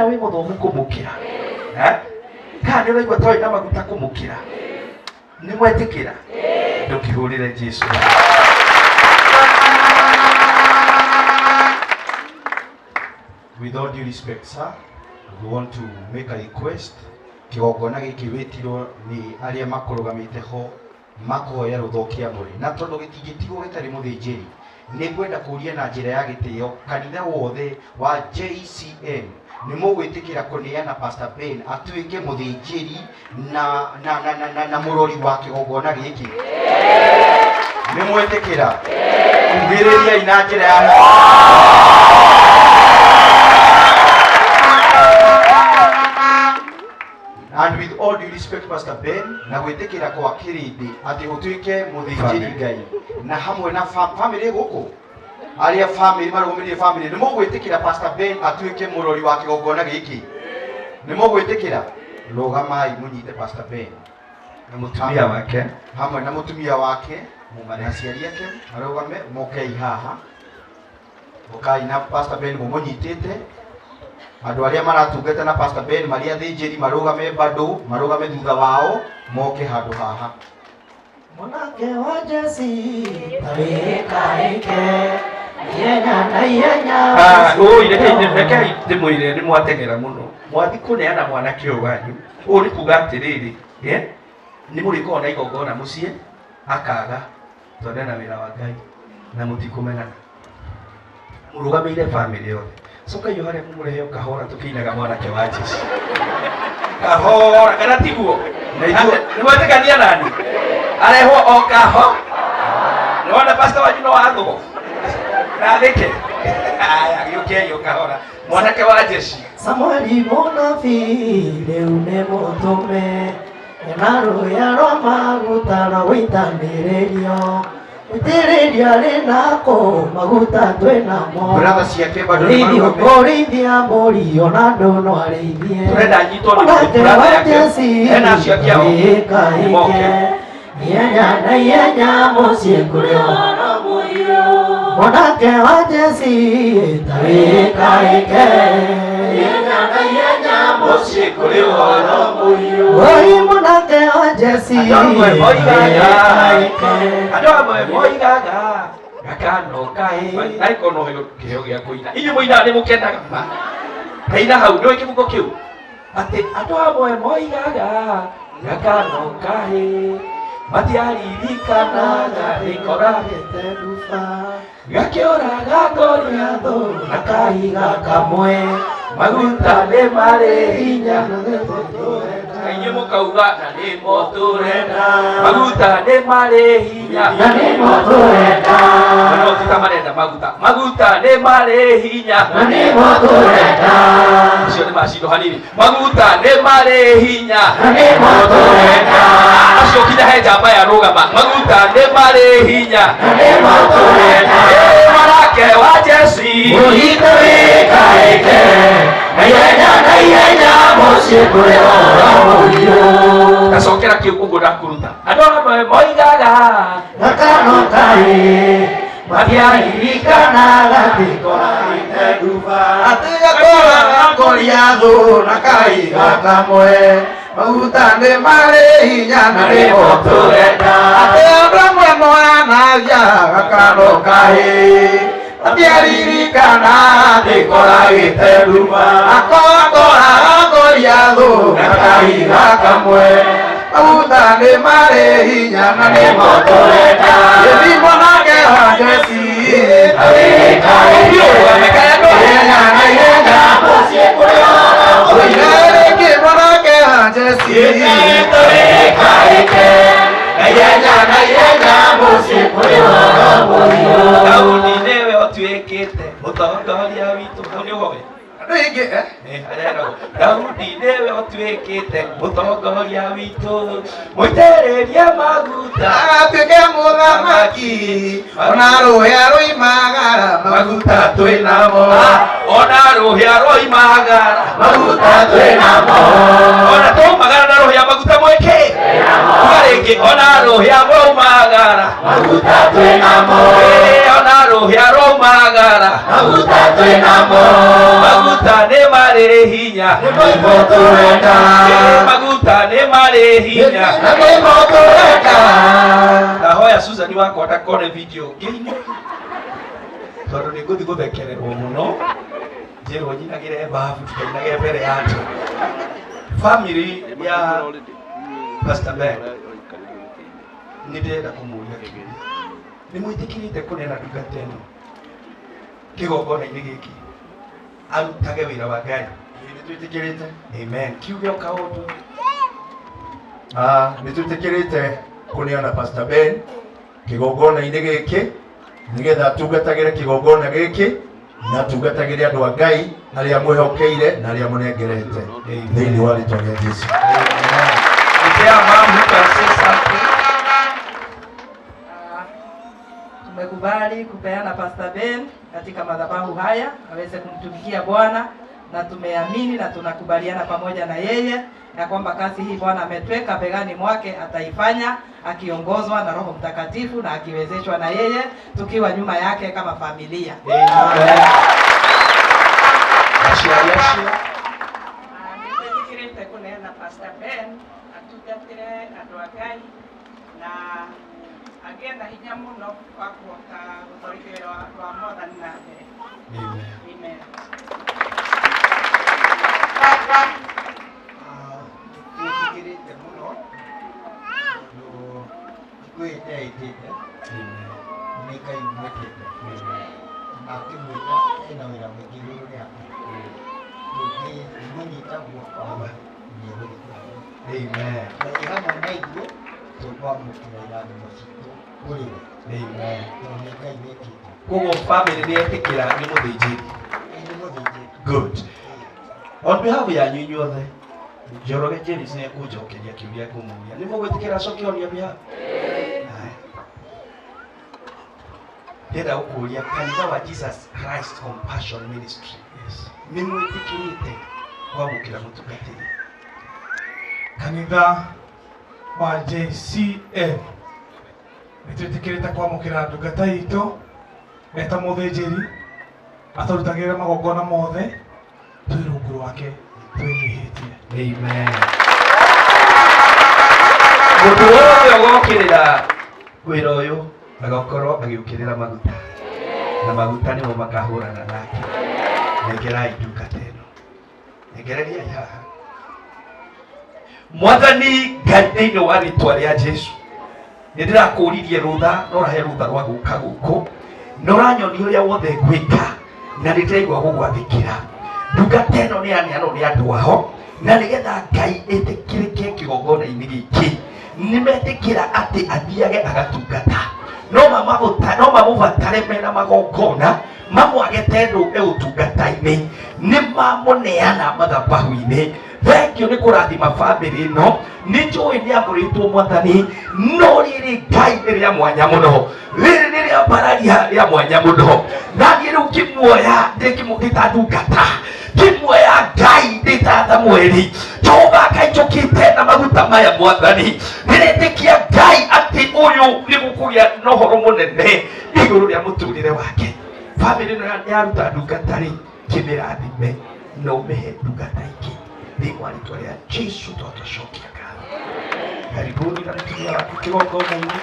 Kana wĩ mũthomu kũmũkĩra? Eh? Kana nĩ ũraigua ta wĩ na maguta kũmũkĩra? Nĩ mwetĩkĩra? Ndũkĩhũrĩre Jesu. With all due respect, sir, we want to make a request. Kĩgongona gĩkĩ wĩtirwo nĩ arĩa makũrũgamĩte ho makũhoya rũtha ũkĩamũre, na tondũ gĩtingĩtigwo gĩtarĩ mũthĩnjĩri, nĩ ngwenda kũria na njĩra ya gĩtĩo kanitha wothe wa JCM nĩ mũgwĩtĩkĩra kũneana Pastor Ben atuĩke mũthĩnjĩri na mũrori wa kĩgongona gĩkĩ? Nĩ mwetĩkĩra? Ugĩrĩriai na njĩra ya. And with all due respect, Pastor Ben, na gwĩtĩkĩra kwa kĩrĩndĩ atĩ ũtuĩke mũthĩnjĩri Ngai na hamwe na family gũkũ, arĩa family marũgamĩrĩire family, nĩ mũgwĩtĩkĩra Pastor Ben atuĩke mũrori wa kĩgongona gĩkĩ? Nĩ mũgwĩtĩkĩra? Rũgamai mũnyite Pastor Ben na mũtumia wake hamwe na mũtumia wake na aciari ake marũgame. Mokei haha, ũkai na Pastor Ben mũmũnyitĩte. Andũ arĩa maratungata na Pastor Ben marĩ athĩnjĩri marũgame bado, marũgame thutha wao, moke handũ haha. Mwanake wa Jesi tawĩkaĩke ihenya na ihenya. Ũi, rekei ndĩmwĩre, nĩ mwateng'era mũno mwathi kũneana mwanake ũyũ wanyu. Ũũ nĩ kuga atĩrĩrĩ, nĩ mũrĩkorwo na igongona mũciĩ akaga tondũ ena wĩra wa Ngai na mũtikũmenana, mũrũgamĩire famĩlĩ yothe. Cokai o harĩa mũmũrehe o kahora, tũkĩinaga mwanake wa Jesu kahora, kana tiguo? Na ithuĩ- Nĩ mwetĩkania nani arehwo o kaho? Nĩ wona pastor wanyu no wathwo na thĩke. Aya, gĩũkei o kahora, mwanake wa Jesu. Samueli mũnabii rĩu nĩ mũtũme, ena rũhĩa rwa maguta rwa gũitanĩrĩrio, gũitĩrĩrio arĩ nako maguta twĩ namo. Brother ciake bado nĩ Rĩithio marũgame. kũrĩithia mbũri ona andũ no arĩithie. Tũrenda nyitwo nĩ Mwanake brother wa yake. Jesi Ena acio angĩ ao. wĩkaĩke ihenya na ihenya mũciĩ kũrĩ ũhoro mũhiũ. Mwanake wa Jesi tawĩkaĩke ihenya na ihenya mũciĩ kũrĩ ũhoro mũhiũ. Oi, mwanake wa Jesi Andũ amwe moigaga wĩkaĩke. Andũ amwe moigaga gakano kaĩ naiko no heo kĩheo gĩa kũina. Inyuĩ mũinaga nĩ mũkenaga ma kaina hau nĩũĩ kĩbungo kĩu atĩ andũ amwe moigaga gakano kaĩ matiaririkanaga rĩkora Gĩte nduba gakĩũraga Goliathũ na kahiga kamwe. Maguta nĩ marĩ hinya. Na nĩmo tũrenda. Inyuĩ mũkauga na nĩmo tũrenda, maguta nĩ marĩ hinya. Na nĩmo tũrenda. No ti ta marenda maguta, maguta nĩ marĩ hinya. Na nĩmo tũrenda. Acio nĩ macindo hanini. Maguta nĩ marĩ hinya. Na nĩmo tũrenda. Acio kinya he njamba ya rũgama. Maguta nĩ marĩ hinya. Na nĩmo tũrenda. Ĩ, mwanake wa Jesi. Mũhito wĩkaĩke na ihenya na ihenya mũciĩ kũrĩ ũhoro mũhiũ. Gacokera kĩu ũguo ndakũruta. Andũ amwe moigaga gakano kaĩ matiaririkanaga gatikoragĩte nduba. Atĩ gakoraga Goliathũ na kahiga kamwe. Maguta nĩ marĩ hinya na nĩmo tũrenda. Atĩ andũ amwe moyanagia gakano kaĩ matiaririkana gĩkoragĩte nduma. Akoraga Goliathũ na kahiga kamwe. Maguta nĩ marĩ hinya na nĩmo tũrenda. Gĩthi mwanake wa Jesi. Ihenya na ihenya mũciĩ kũrĩ ũhoro Oire rĩngĩ mwanake wa Jesi. Wĩkaĩke na ihenya na ihenya mũciĩ kũrĩ ũhoro mũhiũ. Daudi nĩwe ũtuĩkĩte mũtongoria witũ. Hau nĩ ũhoe. Andũ aingĩ, eh? Eh, harĩa heragwo, Daudi nĩwe ũtuĩkĩte mũtongoria witũ, mũitĩrĩrie maguta agatuĩke mũthamaki, ona rũhĩa rũimagara maguta twĩ namo. Ah, ona rũhĩa rũimagara maguta twĩ namo. Ona twaumagara na rũhĩa maguta mwĩkĩ. Uga rĩngĩ ona rũhĩa rwaumagara. Maguta twĩnamo. Ĩĩ, ona rũhĩa rwaumagara. Maguta twĩnamo. Maguta nĩ marĩ hinya. Nĩmo tũrenda. Ĩĩ, maguta nĩ marĩ hinya. Na nĩmo tũrenda. Ndahoya Susan wakwa ndakone video ngĩine tondũ nĩ ngũthiĩ gũthekererwo mũno njĩrwo nyinagĩre babu tũkainage mbere ya andũ. Family ya Pastor Ben nĩ ndĩrenda kũmũria kĩũria, nĩ mwĩtĩkĩrĩte kũneana ndungata ĩno kĩgongona-inĩ gĩkĩ arutage wĩra wa Ngai? Nĩ twĩtĩkĩrĩte. Amen. Kiuge o kaũndũ. Ah, nĩ twĩtĩkĩrĩte kũneana Pastor Ben kĩgongona-inĩ gĩkĩ nĩgetha atungatagĩre kĩgongona gĩkĩ na atungatagĩre andũ a Ngai arĩa mwĩhokeire na arĩa mũnengerete thĩinĩ wa rĩtwa rĩa Jesu. Is there a man who can say something? Tumekubali kupeana Pastor Ben katika madhabahu haya aweze kumtumikia Bwana, na tumeamini na tunakubaliana pamoja na yeye ya kwamba kazi hii Bwana ametweka begani mwake ataifanya akiongozwa na Roho Mtakatifu na akiwezeshwa na yeye, tukiwa nyuma yake kama familia. Amen. Aciari acio Nĩtwĩtĩkĩrĩte kũneana Pastor Ben atungatĩre andũ a Ngai na agĩe na hinya mũno wa kũhota gũtwarithia wĩra wa Mwathani na mbere. Amen. Twĩtĩkĩrĩte mũno tondũ thikũ ĩĩ ndeĩtĩte nĩ Ngai mwĩtĩte na akĩmwĩta ena wĩra mũingĩ igũrũ rĩake, tũngĩmũnyita guoko nĩ egũthiĩ kũraihu. Amen. Na ĩ hamwe na ithuĩ tũkwamũkĩra irathimo citũ kũrĩ we. Amen. Tondũ nĩ Ngai wĩkĩte. Koguo family nĩ etĩkĩra nĩ mũthĩnjĩri. Ĩ nĩ mũthĩnjĩri. Good. On behalf yanyu inyuothe, Njoroge James nĩ ekũnjokeria kĩũria ngũmũria. Nĩ mũgwĩtĩkĩra acoke on your behalf? Haya. Ndĩrenda gũkũria kanitha wa Jesus Christ Compassion Ministry. Nĩ mwĩtĩkĩrĩte kwamũkĩra mũtungatĩri? Kanitha wa JCM nĩ twĩtĩkĩrĩte kwamũkĩra ndungata itũ eta mũthĩnjĩri atũrutagĩre magongona mothe twĩ rungu rwake twĩnyihĩtie. Amen. Mũndũ wothe ũgokĩrĩra wĩra ũyũ agakorwo agĩũkĩrĩra maguta, na maguta nĩmo makahũrana nake. Nengerai ndungata ĩno, nengereriai haha. Mwathani Ngai, thĩinĩ wa rĩtwa rĩa Jesu, nĩ ndĩrakũririe rũtha na ũrahe rũtha rwa gũka gũkũ na ũranyonia ũrĩa wothe ngwĩka na nĩ ndĩraigua gũgwathĩkĩra. Ndungata ĩno nĩ yaneanwo nĩ andũ ao na nĩgetha Ngai ĩtĩkĩrĩke kĩgongona-inĩ gĩkĩ, nĩmetĩkĩra atĩ athiage agatungata, no mamũbatare mena magongona mamwage tendo ũtungata-inĩ, nĩ mamũneana mathabahu-inĩ. Thengio nĩ kũrathima bamĩrĩ ĩno, nĩ njũĩ nĩ amũrĩtwo Mwathani, no rĩrĩ Ngai nĩ rĩa mwanya mũno, rĩrĩ nĩ rĩa mbararia rĩa mwanya mũno. Na niĩ rĩu ngĩmuoya ndĩ ndungata, ngĩmuoya Ngai ndĩ ta Samueli, Jehova Ngai njũkĩte na maguta maya Mwathani, ndĩretĩkia Ngai atĩ ũyũ nĩ gũkũgĩa na ũhoro mũnene igũrũ rĩa mũtũrĩre wake. Bamĩrĩ ĩno yaruta ndungata rĩ, kĩmĩrathime na ũmĩhe ndungata ingĩ thĩinĩ wa rĩtwa rĩa Jesu twatũcokia ngatho. Karibuni na mũtumia waku kĩgongona-inĩ.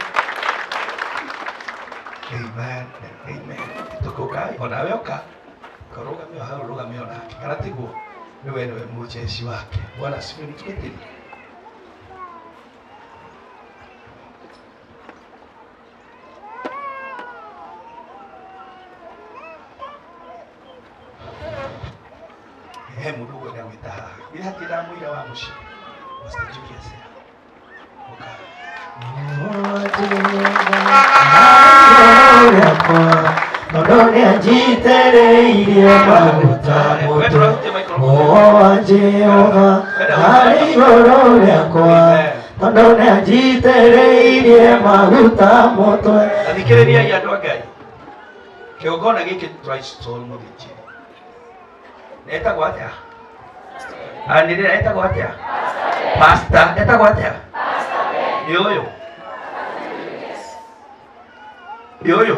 Amen. Amen. Tũkũka onawe ũka karũgame o hau, rũgame o nake, kana tiguo? Nĩwe nĩwe mũjeci wake. Bwana asifiwe. Mũtungatĩri. He mũndũ ũkwenda gwĩta haha, githĩ hatirĩ ndamũira wa mũciĩ? Pastor Julius ũka. Tondũ nĩanjitĩrĩirie maguta We mũtwe ndũrahutia microphone. wa Jehova harĩ igũrũ rĩakwa, tondũ nĩanjitĩrĩirie maguta mũtwe. Athikĩrĩriai andũ a Ngai, kĩgongona gĩkĩ tũrainstall mũthĩnjĩri etagwo atĩa? Anĩrĩra, etagwo atĩa? Pastor etagwo atĩa? Nĩ ũyũ nĩ ũyũ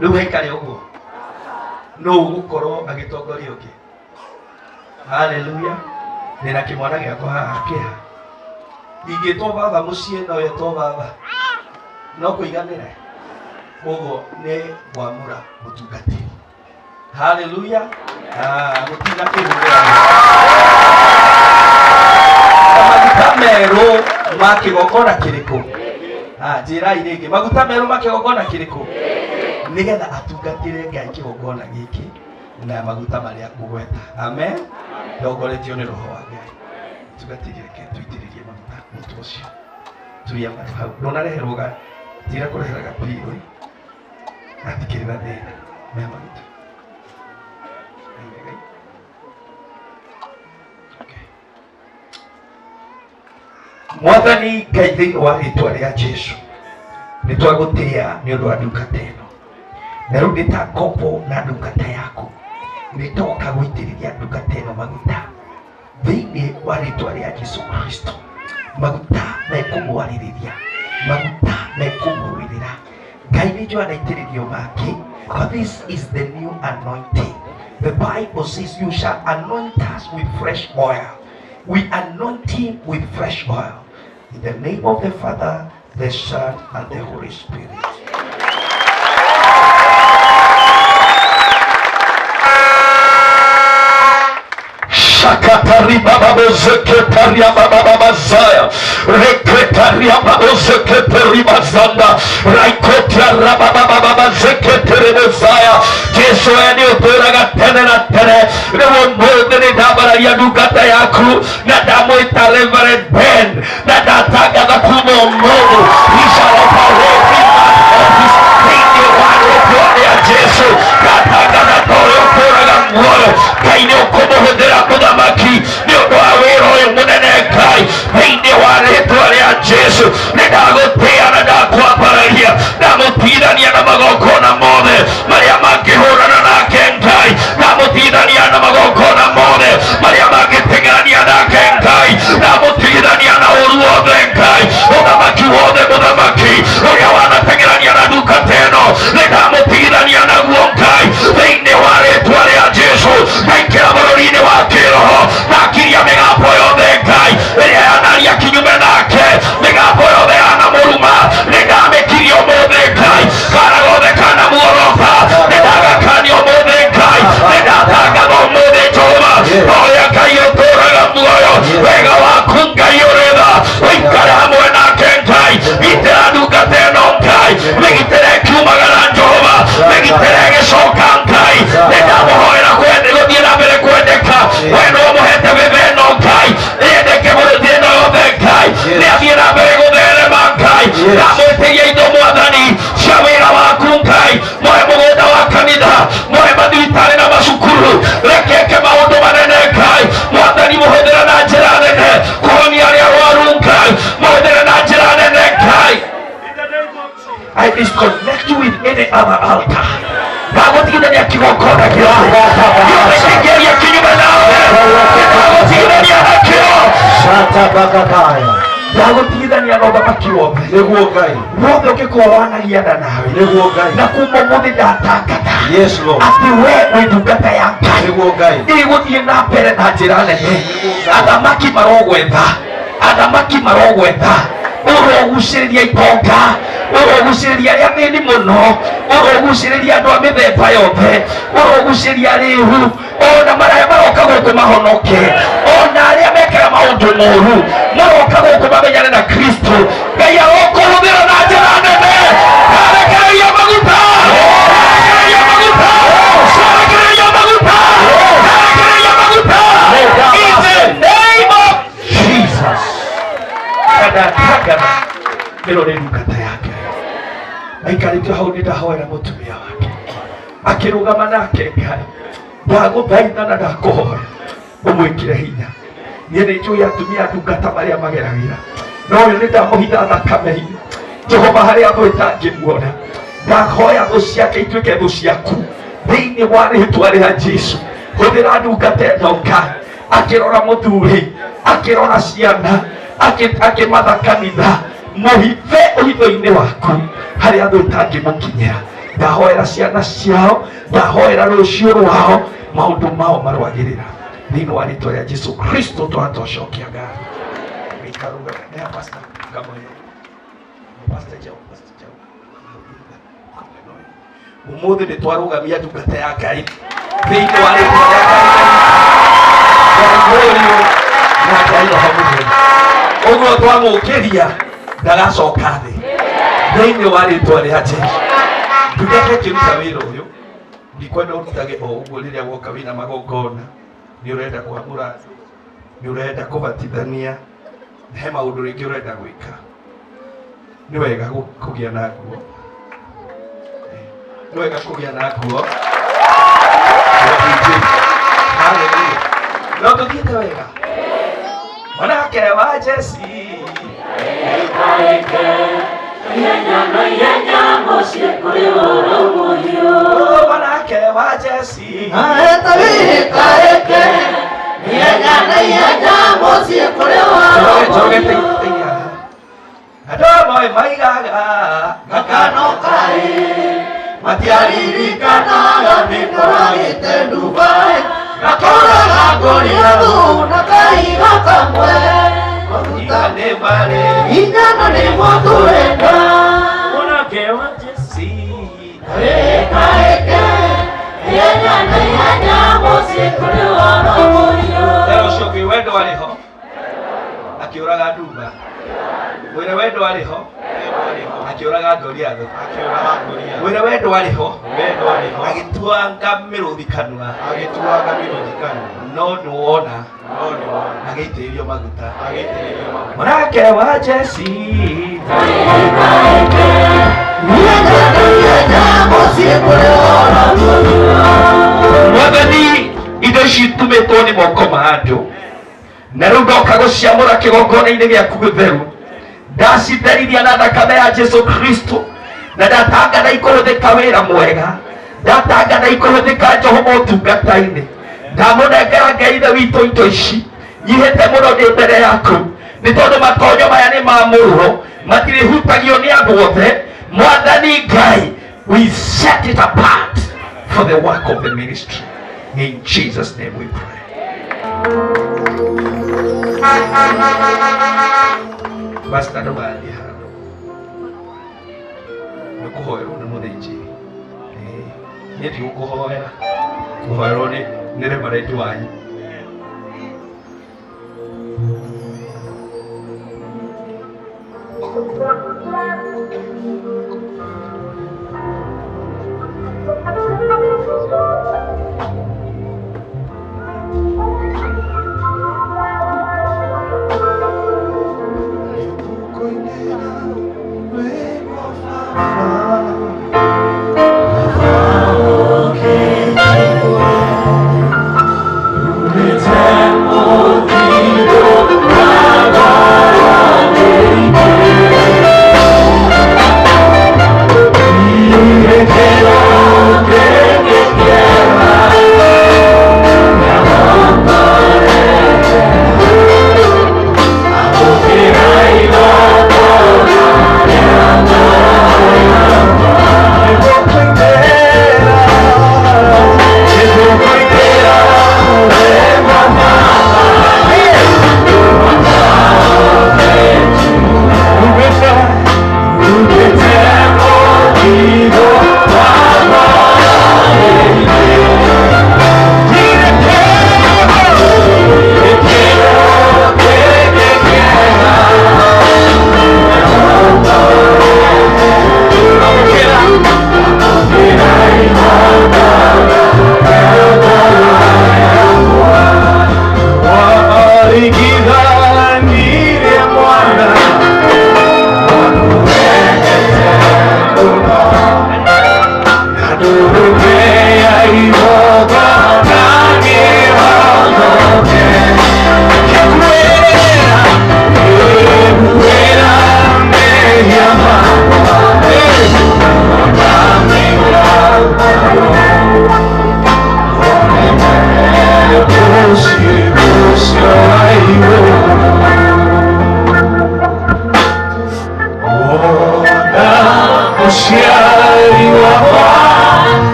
rĩu haikare ũguo nũ ũgũkorwo agĩtongoria ũngĩ haleluya ndĩna kĩmwana gĩakwa haha kĩha ingĩtwo baba mũciĩ no etwo baba no kũiganĩre koguo nĩ ngwamũra mũtungatĩri haleluya mũtina kĩhũthĩra maguta merũ ma kĩgongona kĩrĩkũ njĩrai rĩngĩ maguta merũ ma kĩgongona kĩrĩkũ nĩgetha atungatĩre ngai kĩgongona gĩkĩ na maguta marĩa ngũgweta amen ndongoretio nĩ roho wa ngai tungatĩri reke tũitĩrĩrie maguta mũtwe ũcio turia maru hau ndũnareherwo ga tira kũrehera gapirũ gatikĩrĩ na thĩna me maguta mwathani ngai thĩinĩ wa rĩtwa rĩa jesu nĩ twagũtĩĩa nĩ ũndũ wa ndungata ĩno na rĩu nĩ ta ngombo na ndungata yaku nĩ toka gũitĩrĩria ndungata ĩno maguta thĩinĩ wa rĩtwa rĩa jesu kristo maguta mekũmwarĩrĩria maguta mekũmũrũĩrĩra ngai nĩ njũa anaitĩrĩrio make for this is the new anointing. The bible says you shall anoint us with fresh oil. We anoint him with fresh oil. In the name of the father, the son and the holy spirit. Shakatari baba bozeketaria baba baba zaya reketaria baba bozeketeri bazanda raikotia raba baba baba zeketere bozaya Jesu we nĩ ũtũũraga tene na tene rĩu ũmũthĩ nĩ ndambararia ndungata yaku na ndamwĩta Reverend Ben na ndatangatha kuma ũmũthĩ he shall operate in that office thĩinĩ wa rĩĩtwa rĩa Jesu ndatangatha ta ũrĩa ũtũũraga muoyo Ngai nĩ ũkũmũhũthĩra mũthamaki nĩ ũndũ wa wĩra ũyũ mũnene Ngai thĩinĩ wa rĩĩtwa rĩa Jesu nĩ ndagũtĩĩa na ndakwambararia ndamũtigithania na magongona mothe marĩa mangĩhũrana nake Ngai ndamũtigithania na magongona mothe marĩa mangĩteng'erania nake Ngai ndamũtigithania na ũru wothe Ngai ũthamaki wothe mũthamaki ũrĩa wanateng'erania na ndungata ĩno nĩ ndamũtigithania naguo Ngai thĩinĩ wa rĩĩtwa rĩa Jesu ndaingĩra bũrũri-inĩ wa kĩroho ndakiria mĩgambo yothe Ngai ĩrĩa yanaria kinyume nake mĩgambo yothe yanamũruma nĩ ndamĩkiria ũmũthĩ Ngai kana gothe kanamuorota nĩ ndagakania ũmũthĩ Ngai nĩ ndatangatha ũmũthĩ Jehova ũrĩa Ngai ũtũũraga muoyo wega waku Ngai ũrĩ tha ũikare hamwe nake Ngai gitĩra ndungata ĩno Ngai mĩgitĩre ĩkiumagara Jehova mĩgitĩre ĩgĩcoka Ngai nĩ ndamũhoera gũthiĩ na mbere kwendeka we no mũhete mĩthĩ ĩno Ngai ĩendeke bũrũri ĩno yothe Ngai nĩ athiĩ na mbere gũtherema Ngai ndamwĩtĩria indo mwathani cia wĩra waku Ngai moe mũgũnda wa kanitha moe mathibitarĩ na macukuru rekeke maũndũ manene Ngai mwathani mũhũthĩre na njĩra nene kũhonia arĩa arwaru Ngai mũhũthĩre na njĩra nene Ngai I disconnect you with any other altar. Ndagũtigithania kĩgongona gĩothe gĩothe kĩngĩaria kinyume nawe ndagũtigithania nakĩo Shatabakakaya. ndagũtigithania na ũthamaki wothe Nĩguo Ngai. wothe ũngĩkorwo wanagiana nawe Nĩguo Ngai. na kuma ũmũthĩ ndatangatha Yes Lord. atĩ we wĩ ndungata ya Ngai Nĩguo Ngai. ĩgũthiĩ na mbere na njĩra nene athamaki marogwetha athamaki marogwetha ũrogucĩrĩria itonga ũrogucĩrĩria arĩa athĩni mũno ũrogucĩrĩria andũ a mĩthemba yothe ũrogucĩrĩria arĩhu ona marĩa maroka gũkũ mahonoke ona arĩa mekaga maũndũ moru maroka gũkũ mamenyane na Kristo Ngai arokũhũthĩra na njĩra nene arekereria maguta arekereria maguta arekereria maguta arekereria maguta in the name of Jesus ndatangatha ĩno nĩ ndungata yake aikarĩte hau nĩ ndahoera mũtumia wake akĩrũgama nake Ngai ndagũthaitha na ndakũhoya ũmwĩkĩre hinya niĩ nĩ njũĩ atumia ndungata marĩa mageragĩra no ũyũ nĩ ndamũhitha thakame-inĩ Jehova harĩa thũ ĩtangĩmuona ndahoya thũ ciake ituĩke thũ ciaku thĩinĩ wa rĩtwa rĩa Jesu hũthĩra ndungata ĩno Ngai akĩrora mũthuri akĩrora ciana Akĩmatha kanitha mũhithe ũhitho-inĩ waku harĩa thũ itangĩmũkinyĩra. Ndahoera ciana ciao, ndahoera rũciũ rwao, maũndũ mao marwagĩrĩra thĩinĩ wa rĩtwa rĩa Jesu Kristo twatocokia ngatho. Gĩikaruga nĩ pastor kamwe, pastor Jau, pastor Jau umuthi nĩ twarũgamia ndungata ya Ngai thĩinĩ wa rĩtwa rĩa Ngai Mũriũ na Ngai Roho Mũtheru. Ũguo twamũkĩria ndagacoka thĩ thĩinĩ wa rĩtwa rĩa Jesu. Ndungata ĩkĩruta wĩra ũyũ, ndikwenda ũrutage o ũguo rĩrĩa woka wĩna magongona, nĩ ũrenda kwamũra andũ, nĩ ũrenda kũbatithania, he maũndũ rĩngĩ ũrenda gwĩka. Nĩ wega kũgĩa na nguo, nĩ wega kũgĩa na nguo. Haleluya. No tũthiĩte wega mwanake wa Jesi. Oh, mwanake wa Jesi. Njoroge, teithia. Andũ amwe maigaga Gakano kaĩ matiaririkanaga nĩtũragĩte Dubai, gakoraga Goliathu na kaiga kamwe maguta nĩ marĩ hinya na nĩmo tũrenda. Mwanake wa Jesi. Ĩkaĩke ihenya na ihenya mũciĩ kũrĩ ũhoro mũhiũ. Lero ũcio ũngĩ wendo arĩ ho akĩũraga ndumba, mwĩre wendo arĩ ho akĩũraga Goliathu, mwĩre wendo arĩ ho agĩtuanga mĩrũthi kanua, Agĩtuanga mĩrũthi kanua, no nĩwona no nĩwona agĩitĩrĩrio maguta. Agĩitĩrĩrio maguta. Mwanake wa Jesi. Ihenya na ihenya mũciĩ kũrĩ ũhoro mũhiũ. Mwathani, indo ici itumĩtwo nĩ moko ma andũ, na rĩu ndoka gũciamũra kĩgongona-inĩ gĩaku gĩtheru. Ndacitheriria na thakame ya Jesu Kristo, na ndatangatha ikũhũthĩka wĩra mwega, ndatangatha ikũhũthĩka njoho motungata-inĩ. Ndamũnengera Ngai Ithe witũ indo ici nyihĩte mũno ndĩ mbere yaku, nĩ tondũ matonyo maya nĩ mamũrwo, matirĩhutagio nĩ andũ othe. Mwathani Ngai, we set it apart for the work of the ministry. In Jesus' name we pray. Pastor, ndũgathiĩ handũ, nĩ kũhoerwo nĩ mũthĩnjĩri. Niĩ ndigũkũhoera, kũhoerwo nĩ reverend wanyu.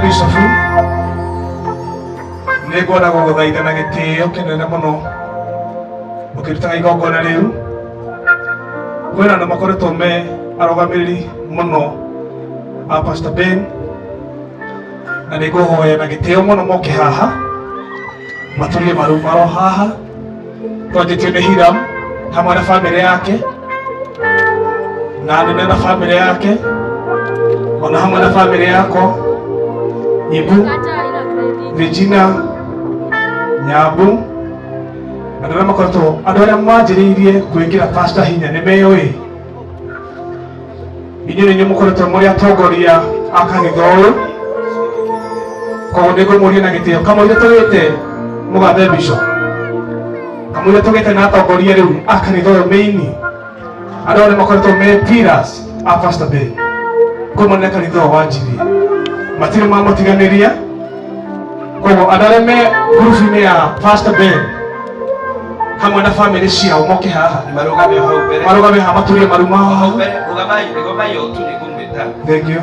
Bishofu nĩ ngwenda gũgũthaitha na gĩtĩo kĩnene mũno ũkĩrutaga igongona rĩu. Kwĩna andũ makoretwo me arũgamĩrĩri mũno a Pastor Ben, na nĩ ngũhoya na gĩtĩo mũno moke haha maturie maru maro haha. Twanjĩtio nĩ Hiram hamwe na bamĩrĩ yake, na nene na bamĩrĩ yake, ona hamwe na bamĩrĩ yakwa, Ibu Regina Nyambu, andũ arĩa makoretwo, andũ arĩa manjĩrĩirie gwĩkĩra pastor hinya nĩ meũĩ. Inyuĩ nĩ inyuĩ mũkoretwo mũrĩ atongoria a kanitha ũyũ, koguo nĩ ngũmũria na gĩtĩo kamũira tũgĩte mũgathe bishop, kamũira tũgĩte na atongoria rĩu a kanitha ũyũ mĩini, andũ arĩa makoretwo me pillars a Pastor Ben kuma nĩ kanitha ũyũ wanjirie, matirĩ mamũtiganĩria. Koguo andũ arĩa me ngurubu-inĩ ya Pastor Ben hamwe na bamĩrĩ ciao moke haha. Marũgame hau mbere. Marũgame haha maturie maru mao Hau hau. mbere, rũgamai, rũgamai o tu nĩ ngũmwĩta. Thank you.